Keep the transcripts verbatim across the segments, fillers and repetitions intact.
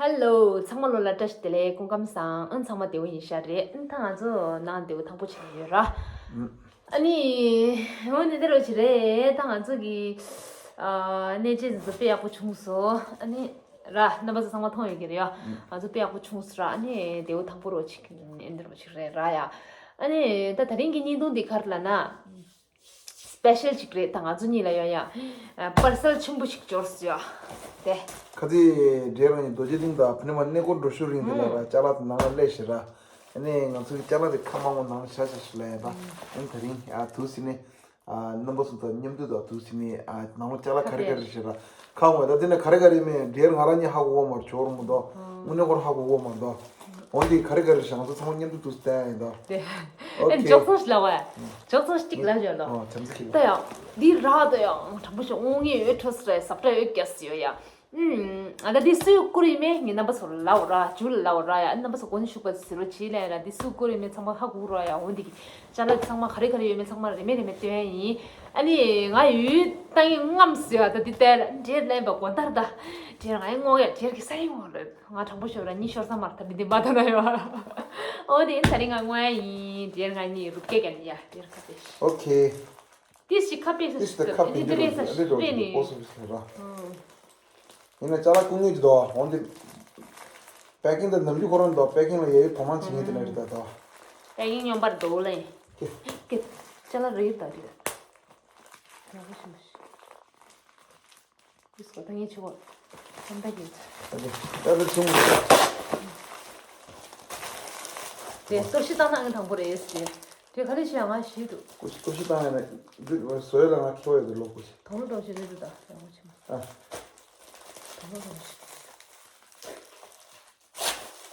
Hello ཚང་མ་ལོ་ལ་བཀྲ་ཤིས་བདེ་ལེགས། སྐུ་ཁམས་བཟང་། ཨ་ཚང་མ་བདེ་པོ་ཡིན་ཤག་རེད། ཨ་ད་ང་ཚོ་ནང་བདེ་པོ་ཐང་པོ་བྱས་ཡོད་ར། ཨ་ནི་འོ་ནི་འདི་རོ་ཅི་རེད། ད་ང་ཚོ་གི་ཨ་གནས་མཇལ་འདི་ཚོ་དཔེ་ཡག་པོ་བྱུང་སོང་། ཨ་ནི་ར་རྣམ་པ་ཚོ་ཚང་མ་མཐོང་ཡོད་ཀྱི་རེད་ཡ། ང་ཚོ་དཔེ་ཡག་པོ་བྱུང་སོང་ར། ཨ་ནི་བདེ་པོ་ཐང་པོ་རོ་ཅིག་ཨ་འདི་རོ་ཅིག་རེད་ར་ཡ། ཨ་ནི་ད་དེ་རིང་གི་བརྙན་ཐུང་འདི་ག་རེ་ལབ་ན། སི་པེ་ཤལ་ཅིག་རེད། ད་ང་ཚོ་གཉིས་ལ་ཡང་ཡང་པར་སལ་ཆེན་པོ་ཞིག་འབྱོར་སོང་ཡ། དེ། ཁ་ཚིག་འབྲས་རང་ཉིད་རྡོ་རྗེ་གླིང་དང་ཕ་ནི་མ་གནས་སྐོར་འགྲོ་ཤུགས་རིང་དེ་ལ་ར་ཅ་ལག་དེ་ནང་ལ་སླེབས་ཤག་ར། ཨ་ནི་ང་ཚོའི་ཅ་ལག་དེ་ཁ་མང་པོ་ནང་ལ་བཞག་བཞག་ཞིག་ལ་ཡ། ད་ཨ་ནི་དེ་རིང་ཨ་དུས་ཟིན་ནས་ཨ་རྣམ་པ་ཚོ་དང་མཉམ་དུ་དང་དུས་ཟིན་ནས་ཨ་ནང་ལ་ཅ་ལག་ག་རེ་ག་རེ་ཞིག་ར་ཁ་འོང་བས། ད་དེ་ནས་ག་རེ་ག་རེ་མེད་འབྲས་ང་རང་གཉིས་ཧ་གོ་གོ་མ་རེད། ཇོ་རུ་མོ་དང་དངོས་གནས་སྐོར་ཧ་གོ་གོ་མ་རེད། འོ་འདི་ག་རེ་ག་རེ་ཞིག་ང་ཚོ་ཚང་མ་མཉམ་དུ་དུས་བསྟན་ཡིན་ད། དེ། ཨོ་ཨེ་ཁེ། འཇོག་ཚོང་ཞིག་ལ་བས། འཇོག་ཚོང་ཞིག་ལ་བྱོས་ལོ། ཨོ་བྱམས་བརྩེ་ཁྱེད་ལ། ད་ཡང་། འདི་རག་ད་ཡང་དྲང་པོ་ཞིག་དངོས་གནས་འོས་འཕྲོ་སི་རེད། ཟབ་གྲ་འོས་རྒྱ་སི་ཡོད་ཡ། ཨུམ། ཨ་ད་འདི་སུས་བསྐུར་ཡིན་མེད་ངས་རྣམ་པ་ཚོར་ལབ་ར། ཇུ་ལ་ལབ་ར་ཡ། རྣམ་པ་ཚོ་གོ་ནས་ཤུགས་པ་ཟེར་རོ་བྱེད་ལ་ཡ་ར། འདི་སུས་བསྐུར་ཡིན་མེད་ཚང་མ་ཧ་གོ་ར་ཡ། འོ་འདི་གི་ཅ་ལག་ཚང་མ་ག་རེ་ག་རེ་ཡོད་མེད་ཚང་མ་རེ་མེད་རེ་མེད་སྟོན་ཡ་ཡིན། ཨ་ནི་ང་ཡུལ་ཏང་ཡིན་རྔམ་ཟེར་བ་ད་འདི་ལྟར་འདྲེར་ལེན་པ་དགོན་དར་ད། འདྲེར་ང་ཡི་ངོ་ཡ་འདྲེར་གི་ས་ཡིན་ངོ་ལོས། ང་དྲང་པོ་ཤོར་ར་གཉིད་ཤོར་ས་མར་ཐབས་མི་འདི་མ་ཐོན་ན་ཡོད། ཨོ་དེ་ད་རིང་ང་དངོས་ཡིན་དེར་ང་གཉིས་རུབ་ཀྱི་ཀྱང་ཡ་དེར་ཁ་པེ་ཤི། ཨོ་ཁེ། ཏིས་ཞིག་ཁ་པེ་ཤི། ཏིས་ཏི་ཁ་པེ་ཏི་ཏི་རེ་ས་ཏི་རེ་ཏི་ནི། པོ་སུ་སི་ར། ཡིན་ན་ཅ་ལག་ཀུན་ཉོས་ཀྱི་འདུག་འོན་ཏེ། པེ་ཀིང་དང་ནམ་རྒྱུན་ཁོ་རང་འདུག་པེ་ཀིང་ལ་ཡ་ཡི་དོ་སྣང་བྱེད་མཁན་དེ་ལ་རེད་ད་དོ། པེ་ཀིང་སྙོམས་པར་འདུག་ལེ། ཀེ། ཀེ། ཅ་ལག་རེད་ད་རེད། ཡག་པོ་ཞིག་མ་ཤེས། ཨིས་ཀོ་ད་ངས་ཆུ་བོ། ཧམ་ད་གི། ད་དེ་ད་དེ་ཆུང་། དེ་གཏོར་བཤིག་བཏང་ན་ཨང་དང་པོ་རེད་ཟེར། དེ་ག་རེ་བྱས་ང་ཤེས་འདུག་ཀུ་ཤི་ཀུ་ཤི་བཏང་ཡ་ན་འདི་བཟོས་ལ་ང་ཁྱོ་ཡོད་དེ་ལོ་ཀུ་ཤི། དོང་ལོ་དོང་ཤི་རེད་འདུག་ད་ཡག་པོ་ཆེ་མ། ཨ། དོང་ལོ་དོང་ཤི།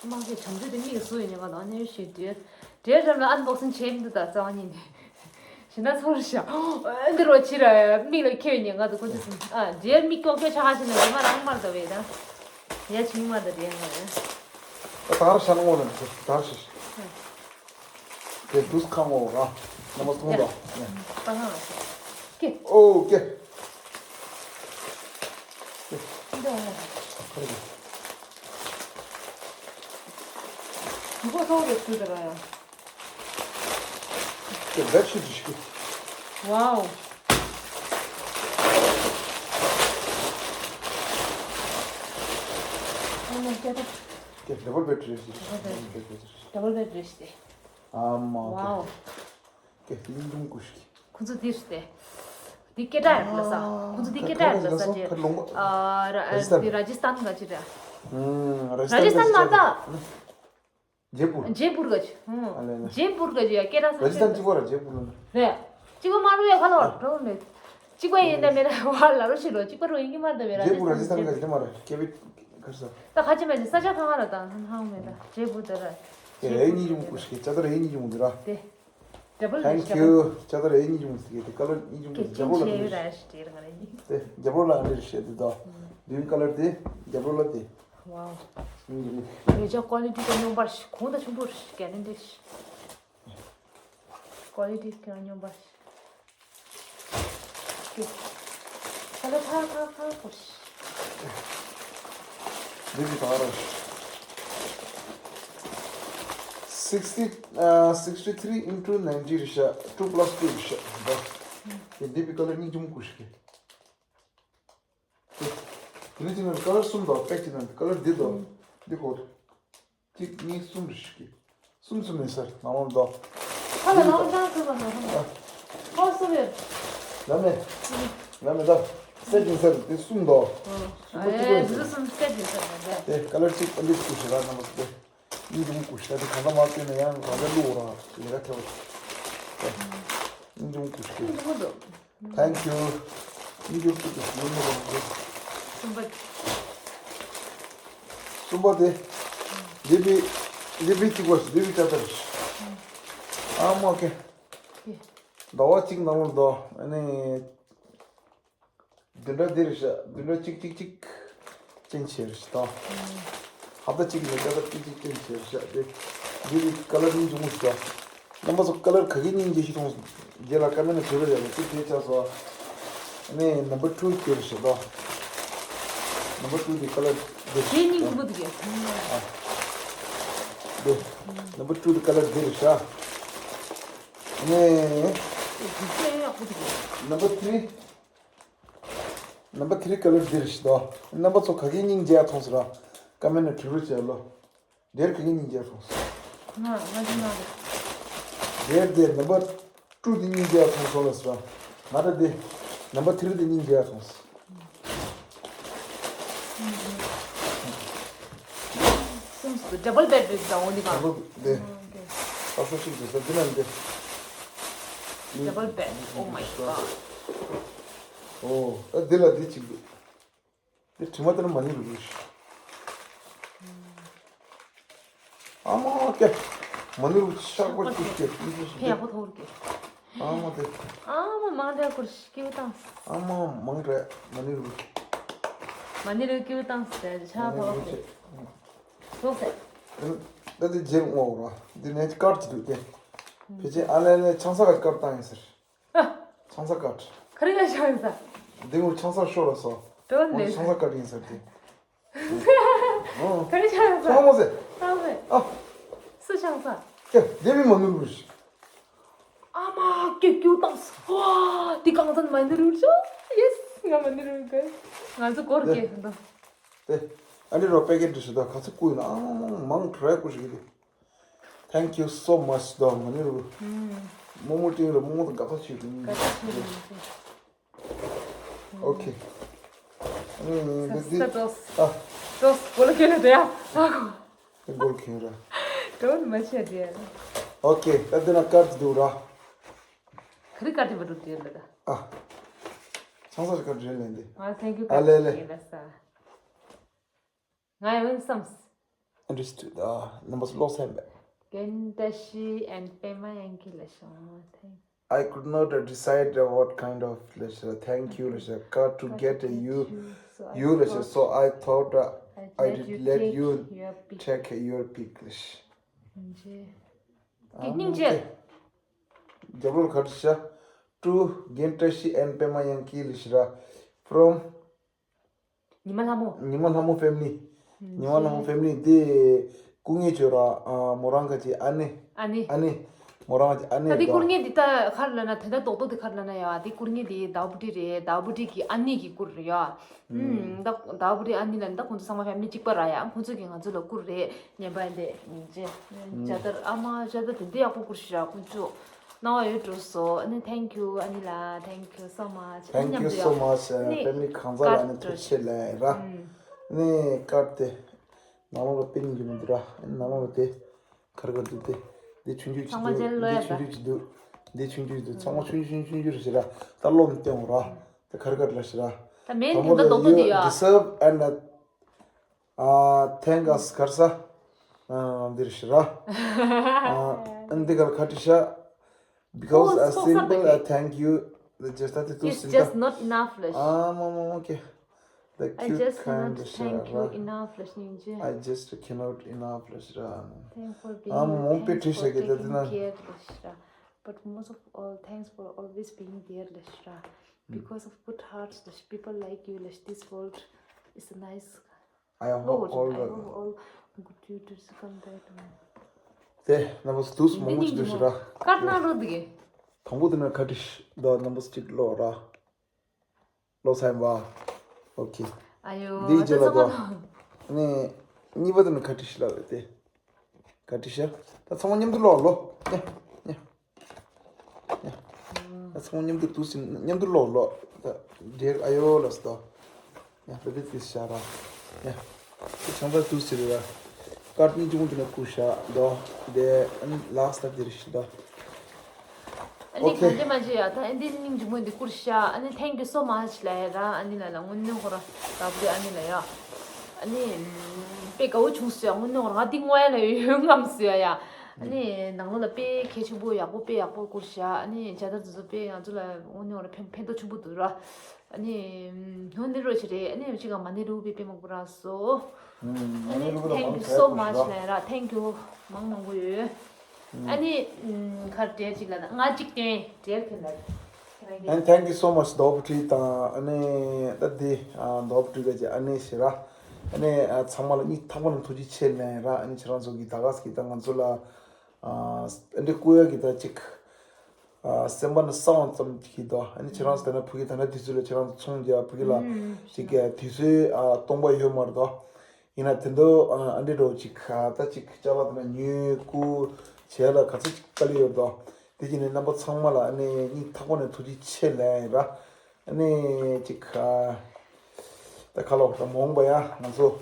དམག་གི་བྱམས་བརྩེ་དེ་མིག་སུ་ཡིན་ཉེན་ཁ་དང་གནས་ཤིག་འདྲེ། འདྲེ་རབ་ལ་ཨན་བོག་སིང་བྱེད་མི་འདུག་ད་རྩ་བ་ཉིད་ནས། ཞེ་ན་ཚོར་ཤག་འདི་རོ་ཕྱི་ར་མིག་ལ་ཁྱེར་ཉེན་ཁ་འདུག་ཀོ་ཅི་སིང་ཨ་འདྲེ་མིག་ཀྱོག་ཀྱོག་ཆགས་ཤི་ན་རྗེས་མ་རང་མར་ད་བས་ད། ཡ་ཆིང་མ་ད་འདྲེ་ང་རེད། ད་དར་ཤ་ནོ་ལ་འདུག་དར་ཤ་ཤ། དེ་དུས་ཁ་མོ་ར། ནམ་སྟོང་དང་། ཡ། ད་ཧང་ཨ་ཤི། ཀེ། ཨོ་ཀེ། འདི་ཧང་ཨ་ཤི། ཁོ་ཚོ་རེ་ཚུལ་དེ་ར་ཡ། ཀེ་བེད་ཤིཊ་ཞིག་ཝའོ། ཨ་མ་སྐད་ད། ཀེ་ཌབ་བལ་བེད་རེད་ཤི། ཌབ་བལ་བེད་རེད་ཤི། ཨ་མ་ཝའོ། ཀེ་ཀེ་ལིང་ཏུང་ཀུ་ཤི། ཁོ་ཚོ་དེ་རེད་དེ། དེ་སྐད་གྲགས་རེད་ལ་ས། ཁོ་ཚོ་དེ་སྐད་གྲགས་རེད་ལ་ས་དེ། ཨ་ར་དེ་ར་ཇི་སྟན་ག་ཅི་རེད། ར་ཇི་སྟན་མ་ད། ཇེ་པུར། ཇེ་པུར་ག་ཅི། ཨ་ལེ་ལེ། ཇེ་པུར་ག་ཅི་ཡ་སྐད་གྲགས་ས། ར་ཇི་སྟན་གཅིག་པ་ར་ཇེ་པུར་ལ། རེད། གཅིག་པ་མ་རུ་ཡ་ཁ་ལོ་འགྲོ་མེད། གཅིག་པ་ཡིན་ད་མེད་ན་བ་ལ་རུ་ཤི་ལོ་གཅིག་པ་རུ་ཡིན་གི་མ་ད་མེད་ར་ཇེ་པུར་ར་ཇི་སྟན་ག་ཅི་མ་ར་ཀེ་བི་ཁར་ས། ད་ཁ་ཅི་མ་ཅི་ས་ཆ་གང་ར་ད་ཧང་མེད་ད་ཇེ་པུར་ད་ར། ཀེ་རེ་ཉི་ཇུ་མུ་ཀུ་ཤི་ཀེ་ཅ་ད་རེ་ཉི་ཇུ་མུ་དུ་ར། དེ། ཌབ་བལ་རེད་ཤག་ཅ་ད་རེ་ཉི་ཇུ་མུ་སི་ཀེ་དེ་ཀ་ལར་ཉི་ཇུ་མུ་སི་ཀེ་རྒྱབ་རོ་ལ་ཅེན་ཇི་བྱས་ཡོད་ར་ཤི་ཏེ་ར་ང་རེ་ཉི། དེ་རྒྱབ་རོ་ལ་ཨ་འདྲེ་ཤེ་དེ་དོ། དུན་ཀ་ལར་དེ་རྒྱབ་རོ་ལ་དེ། ཝའོ། ཉི་ཇུ་མུ། རེ་ཅག་ཀོ་ལི་ཊི་དེ་སྙོམས་པར་ཤི་གོང་དང་ཆུང་པོ་ཤི་ཀེ་ནི་འདྲེ་ཤི། ཀོ་ལི་ཊི་དེ་སྙོམས་པར་ཤི། ཀེ། ཁ་ལོ་ཁ་ཁ་ཁ་ཁོ་ཤི། འདི་གི་ད་ར། sixty, uh, sixty three into ninety རེད་ཤག two plus two རེད་ཤག་འདི་བི་ཀ་ལར་ཉི་ཇུ་མུ་ཀུ་ཤི་ཀེ། དེ་ནི་ཅི་ན་ཀ་ལར་གསུམ་དང་པེག་ཅི་ན་ཀ་ལར་འདི་དང་འདི་ཧོར། གཅིག་གཉིས་གསུམ་རེ་ཞིག་གི། གསུམ་གསུམ་ཡིན་ཟེར་ནང་ལོགས་འདུག་ཁ་ལ་ནང་ལོགས་ཙམ་ཟེར་བ་ནང་ལོགས། ཨ། ཁ་གསུམ་ཡོད། ལ་མེ། ལ་མེ་ད། སེ་ཅིང་ཟེར་དེ་གསུམ་འདུག་ཨ། ཨ་ཨེ་འདི་གསུམ་སེ་ཅིང་ཟེར་བ་རེད། དེ་ཀ་ལར་གཅིག་ཨ་འདི་གཅིག་ཞེ་དྲག་རྣམ་པ་ཚོ་དེ། གཉིས་འབུམ་དགུ་ཤ་དེ་གང་ལ་མ་བསྟན་ན་ཡང་རང་ལ་བླུག་ར་ལས་ཀ་ཐེབས། གཉིས་འབུམ་དགུ་ཤ། གཉིས་འབུམ་འདུག Thank you. གཉིས་འབུམ་དགུ་ཤ་ཡོད་མི་རུང་གི། གསུམ་པ། གསུམ་པ་དེ། ལི་པི། ལི་པི་གཅིག་པ་ཞིག་ལི་པི་ཅ་ལྟར་ཞིག་ཨ་མ་ཀེ། ཟླ་བ་གཅིག་ནང་ལོགས་འདུག་ཨ་ནི། བདུན་ཕྲག་འདི་རེད་ཤག་བདུན་ཕྲག་གཅིག་གཅིག་གཅིག་ཅན་བྱས་རེད་ཤག་དང་། ཧབ་ཏ་གཅིག་ནས་ཀ་ཏ་གཅིག་གཅིག་ཅན་བྱས་རེད་ཤག་དེ། འདི་རེད་ཀ་ལར་གཉིས་འབྱུང་ངོ་ཞིག་དང་། རྣམ་པ་ཚོ་ཀ་ལར་ག་གི་སྙིང་རྗེ་ཞིག་མཐོང་སོང་། རྗེས་ལ་ཀ་མེན་ན་བྲིས་རོགས་ཡ་ལ་ཅིག་དེ་ཆགས་སོང་། ཨ་ནི་ནམ་བར་ཊུ་བྱས་རེད་ཤག་དང་། ནམ་བར་ཊུ་དེ་ཀ་ལར་ དེ་སྙིང་རྗེ་མོ་འདུག་གས། འདི་number two དེ་ཀ་ལར་འདི་རེད་ཤག་ནས་དེ་ཡག་པོ་འདུག་གས། number three number three ཀ་ལར་འདི་རེད་ཤག་དོ། རྣམ་པ་ཚོ་ག་གི་སྙིང་རྗེ་ཡག་མཐོང་ཟེར་ར། ཀ་མེན་ནས་དྲི་རོགས་བྱས་ལོ། འདིར་ག་གི་སྙིང་རྗེ་ཡག་མཐོང་ཟེར། ང་ང་ཅི་ང་རེད། འདིར་དེ་number two དེ་སྙིང་རྗེ་ཡག་མཐོང་སོང་ལ་ཟེར་ར། ང་ད་དེ་number three དེ་སྙིང་རྗེ་ཡག་མཐོང་ཟེར། སུམ་སུ་double bed རེད་ད་འོ་འདི་ག། double bed། ཨ་ཁེ། ཨ་ཁོ་ཞིག་འདུག་ས་འདི་ན་འདི། Double bed, oh my god. ཨོ། ཨ་འདི་ལ་འདི་གཅིག་འདུག་འདི་དྲི་མ་དེ་ན་མ་ནི་རུ་རུ་ཤི། ཨ་མ་ཀེ། མ་ནི་རུ་ཤག་པ་ཅིག་ཀེ། ཕེ་ཡག་པོ་ཐོར་ཀེ། ཨ་མ་དེ། ཨ་མ་མང་དྲགས་སྐུར་སྐྱིད་བཏང་། ཨ་མ་མང་དྲགས་མ་ནི་རུ། མ་ནི་རུ་སྐྱིད་བཏང་ཟེར་ཆ་ཕ་བ་ཟེར། ཟོ་ཟེར། ད་དེ་རྗེར་ངོ་ར། འདི་ནས་དཀར་གྱི་འདུག་སྟེ། ཕལ་ཆེར་ཨ་ལེ་ལེ་ཆང་ས་ག་དཀར་བཏང་ཡིན་ཟེར། ཨ། ཆང་ས་དཀར། ག་རེ་ལ་ཆང་ས། འདི་ངོ་ཆང་ས་ཤོར་ལ་སོ། དོན་ངོ་མེད། ཆང་ས་དཀར་ཡིན་ཟེར་ཏེ། ཨོ། ག་རེ་ཆང་ས། ཆང་མོ་ཟེར། ཆང་མེད། ཨ། སུ་ཆང་ས། ཀྱེ། འདི་མི་མ་ནུར་བུ་ཞིག་ཨ་མ་ཀྱེ་ཀྱུ་བཏང་སོ། ཨ། འདི་གང་ཚན་མ་ནུར་བུ་ཞིག་ཡེས། ང་མ་ནུར་བུ་ག་ང་ཚོ་སྐོར་ཀྱེ་འདུག་དེ། ཨ་ནི་རོ་པེ་ཀེ་ཊི་འདྲི་ཞིག་དང་ག་ཚོད་བསྐུར་ཡིན་ན་ཨང་མང་དྲག་བསྐུར་ཞིག་གི། Thank you so much དང་མ་ནི་རུ། མོ་མོ་ཏིང་རུ་མོ་མོ་དང་དགའ་ཐག་ཆོད་དུ། དགའ་ཐག་ཆོད་དུ། ཨོ་ཁེ། ཨ་ནི་འདི་འདི། ས་ཏོས། ཨ། ཏོས་གོ་ལ་ཁེ་ལ་དེ་ཡ། ཨ་ཁོ། འདི་གོ་ལ་ཁེ་ར། དོན་མ་བྱས་དེ་ཡ། ཨོ་ཁེ། ད་འདི་ན་ཀར་འདུག་ར། ག་རེ་ཀར་འདི་མ་འདུག་དེ་ལ་ད། ཨ། ཚང་ས་ཀར་འདི་ལེན་དེ། ང་thank you ཨ་ལེ་ལེ། ཀར་ལ་ས། ང་ཡང་བསམས། Understood. ཨ། རྣམ་པ་ཚོ་ལོག་སེམས་པས། རྒན་བཀྲ་ཤིས་and པད་མ་དབྱངས་སྐྱིད་ལ་ཞོག་ཐེངས། I could not decide what kind of ལ་ཤ། Thank you ལ་ཤ། Card to get you, you ལ་ཤ། So I thought I did let you take your pick ལ་ཤ། སྙིང་རྗེ། རྒྱབ་ལོག་ཁ་ཤ། To རྒན་བཀྲ་ཤིས་and པད་མ་དབྱངས་སྐྱིད་ལ་ཤ། From ཉི་མ་ལྷ་མོ། ཉི་མ་ལྷ་མོ་family། ཉི་མ་ལྷ་མོ་family འདི་སྐུ་ངལ་བྱོས་ར། ཨ། མོ་རང་ག་ཅི་ཨ་ནེ། ཨ་ནེ། ཨ་ནེ། མོ་རང་ག་ཅི་ཨ་ནེ་ད་འདི་དང་། སྐུ་ངལ་འདི་ད་ག་རེ་ལབ་ན་དེ་ད་རྡོག་རྡོག་འདི་ག་རེ་ལབ་ན་ཡ། འདི་སྐུ་ངལ་འདི་ཟླ་བ་བུ་ཁྲིད་རེད། ཟླ་བ་བུ་ཁྲིད་ཀྱི་ཨ་ནེ་གིས་བསྐུར་རེད་ཡ། ཨུམ། ད་ཟླ་བ་བུ་ཁྲིད་ཨ་ནེ་ལ་ད་ཁོང་ཚོ་ཚང་མ་family གཅིག་པ་ར་ཡ། ཁོང་ཚོ་གིས་ང་ཚོ་ལ་བསྐུར་རེད། ཉན་པ་འདི་ཇ་དར་ཨ་མ་ཇ་དར་དེ་འདྲ་ཡག་པོ་བསྐུར་ཤག་ཁོང་ཚོ། སྣང་བ་ཡོད་འགྲོ་སོ། ཨ་ནི་thank you ཨ་ནི་ལ། Thank you so much ཨ་ནི། Thank you so much family གང་ཟག་ལ་ཨ་ནི་ཐུགས་རྗེ་ཆེ་ལབ་ར། ཨ་ནི་ཀར་དེ་ནང་ལོགས་ལ་དཔེ་སྙིང་རྗེ་མོ་འདུག་ར། ཨ་ནི་ནང་ལོགས་ལ་དེ་ག་རེ་ག་རེ་འདུག་དེ། འདི་ཆུང་ཆུང་ཅིག་འདུག་འདི་ཆུང་ཆུང་ཅིག་འདུག་འདི་ཆུང་ཆུང་ཅིག་འདུག་ཚང་མ་ཆུང་ཆུང་ཆུང་ཆུང་རེད་ཟེར་ར། ད་བློ་མི་གཏོང་ར། དེ་ག་རེ་ག་རེ་ལ་ཟེར་ར། ད་མེན་དེ་འདྲ་རྡོག་རྡོག་འདི་ཡ། You deserve and ཨ། thank us ག་རེ་ཟ། ཨ། འདིར་ཤི་ར། ཨ། ཨ་འདི་གར་ཁ་ཏི་ཤ། Because a simple a thank you. Just that too simple. It's just not enough ལ། ཨ་མ་མ་མ་ཀེ། The cute kind ལ་ཤི་ར། I just cannot thank you enough ལ་ཤི་ཉིན་ཅི། I just cannot enough ལ་ཤི་ར། Thanks for being ཨ་མ་མ་མ་པེ་ཁྲི་ཤ་ཀེ་ད་དེ་ན། But most of all, thanks for always being there ལ་ཤི་ར། Because of good hearts, the people like you, like this world is a nice I hope all the good duties come back to me. དེ་རྣམ་པ་ཚོ་དུས་མང་པོ་ཅིག་འདུག་ཤི་ར། ཀར་ནང་རོ་འདུག་གི། དང་པོ་དེ་ན་ཁ་ཏི་ཤ་ད་རྣམ་པ་ཚོ་གཅིག་ཀློག་ར། ཀློག་ཚར་ཡིན་པ། ཨོ་ཁེ། ཨ་ཡོ། འདིའི་རྗེས་ལ་ད། ནས་གཉིས་པ་དེ་ན་ཁ་ཏི་ཤ་ལ་རེད་དེ། ཁ་ཏི་ཤ། ད་ཚང་མ་མཉམ་དུ་ཀློག་ལོ། ཡ། ཡ། ཡ། ད་ཚང་མ་མཉམ་དུ་འདུག་སེ་མཉམ་དུ་ཀློག་ལོ། ད་འདྲེར་ཨ་ཡོ་ལ་སྟོ། ཡ། ད་དེ་དེ་ཤ་ར། ཡ། དེ་ཆང་ས་འདུག་སེ་རེད་ར། ཀར་ཏིན་ཅུང་དེ་ནས་བསྐུར་ཤ་དོ། དེ་ཨ་ནི་ལགས་ད་དེར་ཤི་ད། ཨ་ནི་གང་ཅི་མ་ཅི་ཡ། ད་ཨ་ནི་སྙིང་རྗེ་མོ་འདི་བསྐུར་ཤ། ཨ་ནི་thank you so much ལ་ཡ་ར། ཨ་ནི་ལ་ལ་དངོས་གནས་ཁོ་ར་ད་བུ་ཨ་ནི་ལ་ཡ། ཨ་ནི་དཔེ་དགའ་བོ་བྱུང་སོང་ཡ། དངོས་གནས་ཁོ་ར་ང་འདི་དངོས་ཡ་ལ་ཡོད་ངམ་སོང་ཡ་ཡ། ཨ་ནི་ནང་ལོགས་ལ་དཔེ་གལ་ཆེན་པོ་ཡག་པོ་དཔེ་ཡག་པོ་བསྐུར་ཤ། ཨ་ནི་ཇ་དར་དེ་ཚོ་དཔེ་ང་ཚོ་ལ་དངོས་གནས་ཁོ་ར་ཕན་ཕན་ཐོགས་ཆེན་པོ་འདུག་ར། ཨ་ནི་ཧོན་ནི་རོ་ཆེ་རེད། ཨ་ནི་ཅི་ག་མ་ནི་རུ་པི་པི་མ་གུ་ར་སོ། ཨ་ནི་thank you so much ལ་ར། thank you མང་མང་པོ་ཡོད། ཨ་ནི་ཁར་འབྲེལ་ཅིག་ལ་ང་ཅིག་སྟོན་འབྲེལ་ཁྱེད་ལ། And thank you so much ཟླ་བ་བུ་ཁྲིད་དང་ཨ་ནི་ད་འདི་ཟླ་བ་བུ་ཁྲིད་ག་ཅི་ཨ་ནི་ཞེ་ར། ཨ་ནི་ཨ་ཚང་མ་ལ་སྙིང་ཐག་པ་ནས་ཐུགས་རྗེ་ཆེ་ལན་ར། ཨ་ནི་ཁྱེད་རང་ཚོ་གི་ད་ག་ཟེ་གི་ད་ང་ཚོ་ལ་ཨ་འདི་བསྐུར་ཡ་གི་ད་ཅིག་ཨ་སེམས་པ་ནས་བསམ་པ་ཙམ་གྱིས་དོ། ཨ་ནི་ཁྱེད་རང་ཚོ་ད་ན་ཕ་གི་ད་ན་དུས་ཚོད་ལ་ཁྱེད་རང་ཚོ་ཚོང་རྒྱག་ཕ་གི་ལ་ཅིག་ག་དུས་ཚོད་ཨ་སྟོང་པ་ཡོད་མ་རེད་དོ། ཡིན་ན་དེ་འདྲ་ཨ་འདི་འདྲ་ཅིག་ཨ་ད་ཅིག་ཅ་ལག་དེ་ན་ཉོས་བསྐུར་བྱས་ལ་ག་ཚོད་ཅིག་དཀའ་ལས་ཡོད་དོ། དེ་བྱས་ནས་རྣམ་པ་ཚང་མ་ལ་ཨ་ནི་སྙིང་ཐག་པ་ནས་ཐུགས་རྗེ་ཆེ་ལན་ར། ཨ་ནི་ཅིག་ཨ་ད་ཁ་ལོ་ད་མ་འོངས་པ་ཡང་ང་ཚོ་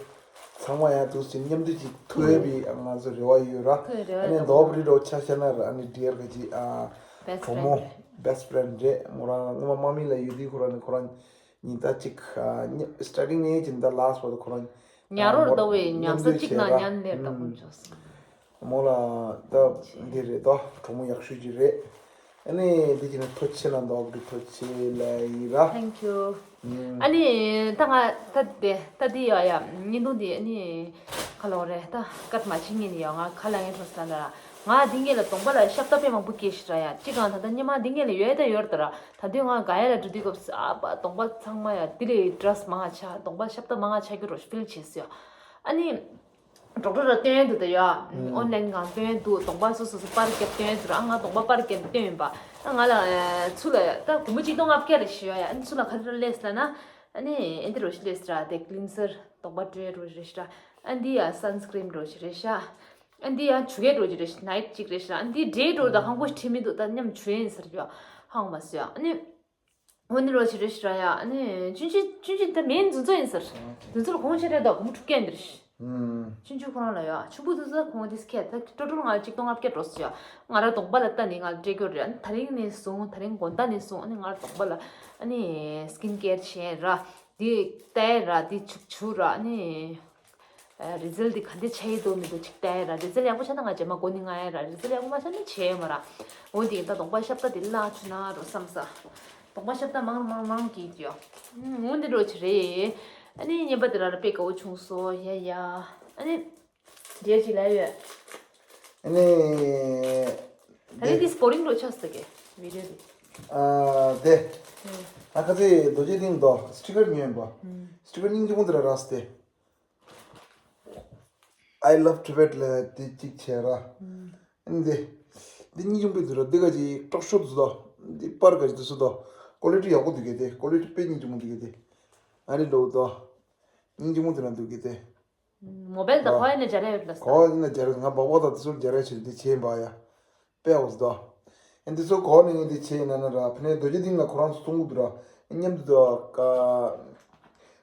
ཚང་མ་ཡང་དུས་ཅིག་མཉམ་དུ་ཅིག་ཐུག་ཡས་པའི་ང་ཚོ་རེ་བ་ཡོད་ར། ཐུག་ཡས་རེ་བ་ཨ་ནི་དང་མདོག་པོ་རི་འདྲ་ཆ་བཞག་ན་ར། ཨ་ནི་འདི་ཡར་ག་ཅིག་ཨ་Best གྲོགས་མོ friend རེད། Best friend རེད། མོ་རང་སྔོན་མ་དམག་མི་ལ་ཡོད་དུས་ཁོ་རང་ནི་ཁོ་རང་ཉིན་ད་ཅིག་ཨ་ཉ་starting ནས་ཅིག་ད་last བར་དུ་ཁོ་རང་ཉ་རོར་ཨ་ལྟ་བའི་མཉམ་ཉམས་ཟ་ལས་གཅིག་བྱས་ན་ར། ཉན་ལེར་ལྟ་བུ་ཨུམ། འཇོག་སོང་། མོ་ལ་ད་འདི་རེད་དོ། གྲོགས་མོ་ཡག་ཤོས་ཅིག་རེད། ཨ་ནི་འདི་ཅིག་ནི་ཐུགས་རྗེ་ཆེ་ལ་འདོགས་ཀྱི་ཐུགས་རྗེ་ཆེ་ལ་ཡིན་ར། Thank you། ཨ་ནི་ད་ང་ད་དེ་ད་དེ་ཡ་ཡ་བརྙན་ཐུང་དེ་ཨ་ནི་ག་ལོག་རེད། ད་སྐད་མ་ཕྱིན་ངེས་ནི་ཡ་ང་ཁ་ལ་ངའི་གྲོགས་ས་ལ་ར། ང་འདི་ངེས་ལ་གདོང་པ་ལ་ཤབ་ཏ་དཔེ་མང་པོ་སྐྱེས་ཤི་ར་ཡ། གཅིག་གང་ད་ད་སྙེ་མ་འདི་ངེས་ལ་ཡོད་ད་ཡོད་ད་ར། ད་དུས་ང་ག་ཡ་ལ་འགྲོ་དུས་སྐབས་ཨ་པ་གདོང་པ་ཚང་མ་ཡ་དེ་ལས་ཌ་རེ་སི་མང་ཆ་གདོང་པ་ཤབ་ཏ་མང་ཆ་རྒྱུ་རོ་ཕིལ་བྱེད་སོ་ཡ། ཨ་ནི་ཌོག་ཊར་ལ་སྟོན་འདུག་ད་ཡ། ཨོན་ལན་གང་སྟོན་འདུག་གདོང་པ་སོ་སོ་སོ་པར་རྒྱབ་སྟོན་འདུག་ར། ང་གདོང་པ་པར་རྒྱབ་སྟོན་ཡིན་པ། ང་ལ་ཚུར་ལ་ད་སྒོར་མོ་གཅིག་སྟོང་ལྔ་བརྒྱ་རེ་ཞུ་ཡ་ཡ། ཨ་ནི་ཚུར་ལ་ག་རེ་ར་ལས་ལ་ན། ཨ་ནི་ཨེ་འདི་རོ་ཞིག་ལས་ར་དེ་ཀི་ལིན་སར་གདོང་པ་སྤྲོད་རོ་ཞིག་རེད་ཤག་ཨ་འདི་ཡ་སན་སི་ཀི་རིན་རོ་ཞིག་རེད་ཤག་ཨ་འདི་ཡ་ཆུ་ཁའི་རོ་ཞིག་རེད་ཤག་ནའིཊ་ཅིག་རེད་ཤག་ཨ་འདི་འདྲའི་རོ་ད་ཧང་པོ་ཞིག་ཁྲིད་མི་འདུག་ད་མཉམ་ཆུ་ཡིན་ཟེར་རྒྱུ་ཧང་མ་སོ་ཡ། ཨ་ནི་འོ་འདི་རོ་ཞིག་རེད་ཤག་ར་ཡ། ཨ་ནི་ཆུན་ཆུ་ཆུན་ཆུ་ད་མེན་འཛུན་ཚོ་ཡིན་ཟེར། འཛུན་ཚོ་ལ་གོང་ཆེ་རེད་ད་སྒོར་མོ་དྲུག་བརྒྱ་འདིར་ཤག་ཆུན་ཆུ་ཁོ་རང་ལ་ཡ་ཆུན་པོ་འཛུན་ཚོ་ཁོང་འདི་སྐད་ད་ཊོ་ཊལ་ང་གཅིག་སྟོང་ལྔ་བརྒྱ་འགྲོ་སོ་ཡ། ང་ར་གདོང་པ་ལ་ལྟ་ནི་ང་སྤྲད་རྒྱུ་རེད། ཨ་ནི་ད་རིང་ནས་བཟུང་ད་རིང་དགོང་དག་ནས་བཟུང་ཨ་ནི་ང་ར་གདོང་པ་ལ་ཨ་ནི་སི་ཀིན་ཀེར་བྱས་ར། འདི་ལྟ་ཡ་ར་འདི་བྱུག་བྱུག་ར། ཨ་ནི་རི་ཛལ་འདི་ག་འདྲ་ཆགས་ཡི་འདུག་མི་འདུག་ཅིག་ལྟ་ཡ་ར། རི་ཛལ་ཡག་པོ་ཆགས་ན་ང་རྗེས་མ་མགོ་ནི་ང་ཡ་ར། རི་ཛལ་ཡག་པོ་མ་ཆགས་ན་བྱས་ཡོད་མ་ར། འོ་འདི་ད་གདོང་པ་ཤབ་ཏ་འདི་བརླག་བཅུག་ན་རོ་བསམ་ས། གདོང་པ་ཤབ་ཏ་མང་མང་མང་གིས་ཀྱོ། འོ་འདི་འདྲ་ཅིག་རེད། ཨ་ནི་བརྙན་པ་འདི་ར་ར་དཔེ་དགའ་བོ་བྱུང་སོང་ཡ་ཡ། ཨ་ནི་འདྲེ་ཅིག་ལ་ཡོད། ཨ་ནི། ད་ནི་འདི་སི་པོ་རིང་རོ་ཆགས་སོང་གི་བི་ཌི་ཡོ་འདི། ཨ་དེ། ཨ་ཁ་ཚེ་རྡོ་རྗེ་གླིང་དོ་སི་ཊི་ཀར་ཉོས་པ། སི་ཊི་ཀར་སྙིང་རྗེ་མོ་འདི་ར་རག་སྟེ། I love Tibet ལ་དེ་གཅིག་བྱས་ར། འདི། འདི་གཉིས་ཆུང་པོའི་དུས་ར་འདི་ག་ཅིག་དཀྲོག་ཤོར་དུ་སོ། འདི་པར་ག་ཅིག་དུ་སོ་དོ། ཀོ་ལི་ཊི་ཡག་པོ་འདུག་གི་དེ། ཀོ་ལི་ཊི་དཔེ་གཉིས་ཆུང་པོ་འདུག་གི་དེ། ཨ་རི་འགྲོ་དོ། གཉིས་ཆུང་པོ་དེ་ན་འདུག་གི་དེ། མོ་བེལ་དང་གོ་ཡིན་ན་སྦྱར་ཡ་ཡོད་ལ་ས། གོ་ཡིན་ན་སྦྱར་ང་སྦག་སྦག་དང་དུ་སོ་སྦྱར་ཡ་ཆེད་དུ་དེ་བྱས་པ་ཡ། དཔེ་འོ་སྡོ། ཨེ་འདི་ཚོ་གོ་ནས་ངས་འདི་བྱས་ཡིན་ན་ན་ར་ཕ་ནས་རྡོ་རྗེ་གླིང་ལ་ཁོ་རང་ཚོ་གསུང་གི་འདུག་ར། མཉམ་དུ་འདུག་ག་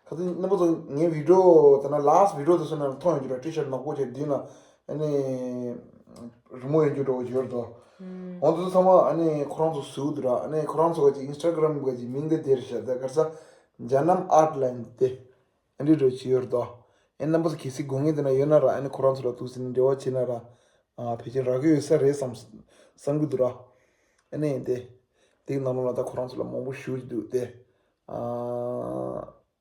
ཁ་ཚོ་རྣམ་པ་ཚོ་ངའི་བི་ཌི་ཡོ་ད་ན་ལཱ་སི་ཊི་བི་ཌི་ཡོ་དེ་ཚོ་ནང་མཐོང་ཡོང་རྒྱུ་ར། ཊི་ཤར་ཊི་ནག་པོ་བྱས་མདུན་ལ་ཨ་ནི་རི་མོ་ཡོང་རྒྱུ་འདྲ་བོ་ཡོད་དོ། འོ་འདི་ཚོ་ཚང་མ་ཨ་ནི་ཁོ་རང་ཚོ་བཟོས་འདུག་ར། ཨ་ནི་ཁོ་རང་ཚོ་ག་ཅིག་ཨིན་སི་ཊ་གྷི་རམ་ག་ཅིག་མིང་དེ་དེར་བཞག་ད་ག་ས་ཇ་ནམ་ཨར་ཊི་ལན་དེ། ཨ་འདྲི་འདྲ་བྱེད་ཡོད་རེད་དོ། ཨེ་རྣམ་པ་ཚོ་གལ་སྲིད་དགོས་ངེས་དེ་ན་ཡོད་ན་ར། ཨ་ནི་ཁོ་རང་ཚོ་ལ་ཐུག་ཟིན་འབྲེལ་བ་བྱེད་ན་ར། ཨ་ཕལ་ཆེར་རག་གི་ཡོད་ས་རེད་བསམ་བསམ་གི་འདུག་ར། ཨ་ནི་དེ་དེའི་ནང་ལོགས་ལ་ད་ཁོ་རང་ཚོ་ལ་མང་པོ་ཞུ་གི་འདུག་སྟེ། ཨ་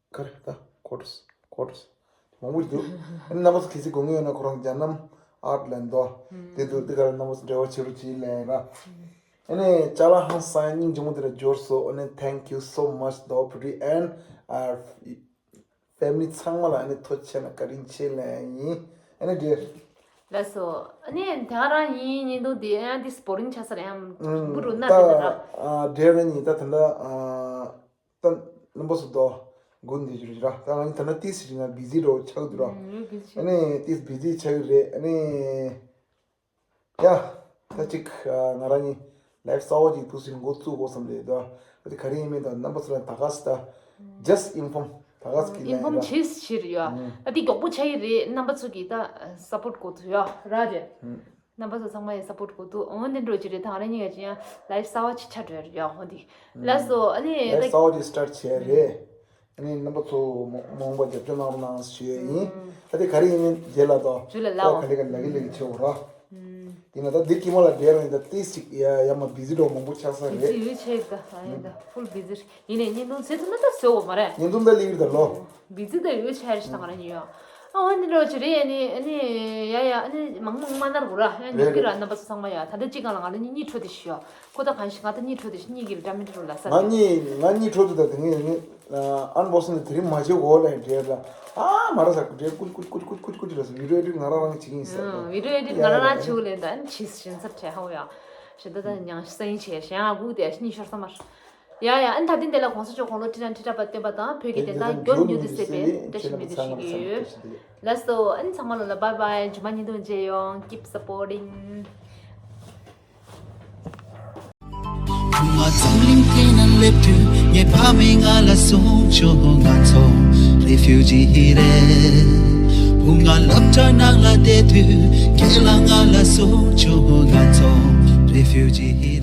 ག་རེ་ད་ཀོ་ཊར་སི་ཀོ་ཊར་སི་མང་པོ་འདུག་ཨ་ནི་རྣམ་པ་ཚོ་གལ་སྲིད་དགོས་ངེས་ཡོད་ན་ཁོ་རང་ཇ་ནམ་ཨར་ཊི་ལན་དོ། དེ་འདུག་དེ་ག་རེ་རྣམ་པ་ཚོ་འབྲེལ་བ་བྱེད་རོགས་བྱེད་ལན་ར། ཨ་ནི་ཅ་ལག་ཧང་སང་སྙིང་རྗེ་མོ་དེ་ལ་འབྱོར་སོང་། ཨ་ནི་thank you so much དོ་བུ་རི་and ཨ། ཕེ་མི་ལི་ཚང་མ་ལ་ཨ་ནི་ཐུགས་རྗེ་ཆེ་ན་བཀའ་དྲིན་ཆེ་ལན་ཡིན། ཨ་ནི་འདྲེ། ལགས་སོ། ཨ་ནི་དེ་ག་རང་ཡིན་ཉིན་དུ་དེ་ཨ་འདི་སི་པོ་རིང་ཆགས་ས་རེད་ཡང་འབུ་རུ་ན་དེ་ན་ར། ཨ་འདྲེ་ར་ཉིན་ད་ད་ད་ཨ་ད་རྣམ་པ་སུ་དོ་དགུན་དེ་ཞུ་ར་ད་ང་ཉིན་ད་ན་ཏིས་རིང་ང་བི་ཟི་འདྲ་བོ་ཆགས་འདུག་ར། ཨ་ནི་ཏིས་བི་ཟི་ཆགས་ཀྱི་རེད། ཨ་ནི། ཡ། ད་ཅིག་ང་རང་གཉིས་live གསར་པ་ཅིག་འདུག་ཟིན་འགོ་བཙུགས་དགོས་བསམ་རེད་ད། ད་དེ་ག་རེ་ཡིན་མིན་ད་རྣམ་པ་ཚོ་ལ་ད་ག་སི་ད། just inform ད་ག་སི་གི་ཨིན་ཕོམ་བྱེད་ཕྱིར་ཡ། ད་དེ་མགྱོགས་པོ་ཆགས་ཀྱི་རེད། རྣམ་པ་ཚོ་གིས་ད་སབ་པོར་དགོས་ཐུབ་ཡ་ར་རེད། རྣམ་པ་ཚོ་ཚང་མ་ཡི་སབ་པོར་དགོས་འདུག་འོ་འདི་འགྲོ་ཅི་རེད། ད་ང་རང་གཉིས་ཀ་ཅི་ཡང་live གསར་པ་ཅིག་ཆགས་འགྲོ་ཡ་རེད་ཡ། འོ་འདི་ལགས་སོ། ཨ་ནི་live གསར་པ་ཅིག་start བྱས་རེད། ཨ་ནི་རྣམ་པ་ཚོ་མ་མ་འོངས་པ་རྒྱབ་སྐྱོར་གནང་རོགས་གནང་ཞུ་ཡས་ཡིན། ཨ་ད་དེ་ག་རེ་ཡིན་མིན་རྗེས་ལ་དོ། རྗེས་ལ་ལབ། ད་ག་ལེ་ག་ལེ་ག་ལེ་ག་ཆེ་བོ་ར། ཡིན་ན་ད་འདི་དཀྱིལ་མ་ལ་བསྡད་རང་ཡིན་ད་ཏིས་ཅིག་ཡ་ཡ་མ་བི་ཟི་འགྲོ་མང་པོ་ཆགས་ས་རེད། བི་ཟི་ཡོད་ཆེ་ད་ཨ་ཡིན་ད་ཧྥུལ་བི་ཟི་ཡིན་ནས་བརྙན་ཐུང་བཟོས་ཐུབ་ན་ད་བཟོ་འོ་མ་རེད། བརྙན་ཐུང་ད་ལི་ཡིར་ད་ལོ། བི་ཟི་ད་ཡོད་ཆེ་རེད་ད་ང་རང་ཡིན་ཡོད། ཨ་འོ་ནི་ལོ་ཅི་རེད། ཨ་ནི་ཨ་ནི་ཡ་ཡ། ཨ་ནི་མང་མང་མ་ནར་གུ་ར། ཨ་ནི་རེད་ཀི་ར། རེད། རྣམ་པ་ཚོ་ཚང་མ་ཡ། ད་ལྟ་ཅི་གང་ལ་ང་ལ་ནི་གཉིད་འཕྲོ་དེ་ཤི་ཡ། ཁོ་ད་གང་ཤི་ང་ད་གཉིད་འཕྲོ་དེ་ཤི། གཉིད་ཀྱི་འདྲ་མི་འཕྲོ་ལ་ས་ང་རེད། གཉིད་ང་གཉིད་འཕྲོ་དུ་ད་དེ་ངས་ངས་ཨན་བོ་སི་ནི་དེ་རིང་མ་བྱེད་འོ་ལ་འདྲེ་ལ། ཨ་མ་ར་ས་ཀུ་འདྲེ་ཀུ་ཀུ་ཀུ་ཀུ་ཀུ་ཀུ་ལ་ས་བི་ཌིའོ་ཨེ་ཌིཊ་ང་རང་རང་བྱེད་ཀྱི་ཡིན་ས། ཨ་བི་ཌིའོ་ཨེ་ཌིཊ་ང་རང་རང་བྱེད་འོ་ལ་ད་ཨ་ནི་ཆི་ཞིན་ས་བྲེ་ཧའོ་ཡ། ཞེ་ད་ད་ཉང་སེང་ཆེ་ཞེ་ང་གུག་དེ་ཨ་ནི་ཤོར་ས་མར། ཡ་ཡ། ཨ་ནི་ད་ཐེངས་དེ་ལ་གོང་ས་མཆོག་དགུང་ལོ་ཁྲི་ཕྲག་ཁྲི་ཕྲག་པ་བརྟན་པ་དང་བོད་ཀྱི་བདེན་མཐའ་མགྱོགས་མྱུར་དུ་གསལ་བའི་བཀྲ་ཤིས་བདེ་ལེགས་ཞུ་གི་ཡོད། ལགས་སོ། ཨ་ནི་ཚང་མ་ལོ་ལ་བྷའི་བྷའི། མཇུག་མ་ཉིན་དུ་མཇལ་ཡོང་། Keep supporting. བུང་བ་འཛམ་གླིང་སྟེང་ན་སླེབས་དུས། ངའི་ཕ་མས་ང་ལ་གསུངས་བྱུང་། ང་ཚོ་རེ་ཕིའུ་ཇི་རེད། བུ་ང་སློབ་གྲྭ་ནང་ལ་བསྡད་དུས། ཁྱེད་ལ་ང་ལ་གསུངས་བྱུང་། ང་ཚོ་རེ་ཕིའུ་ཇི་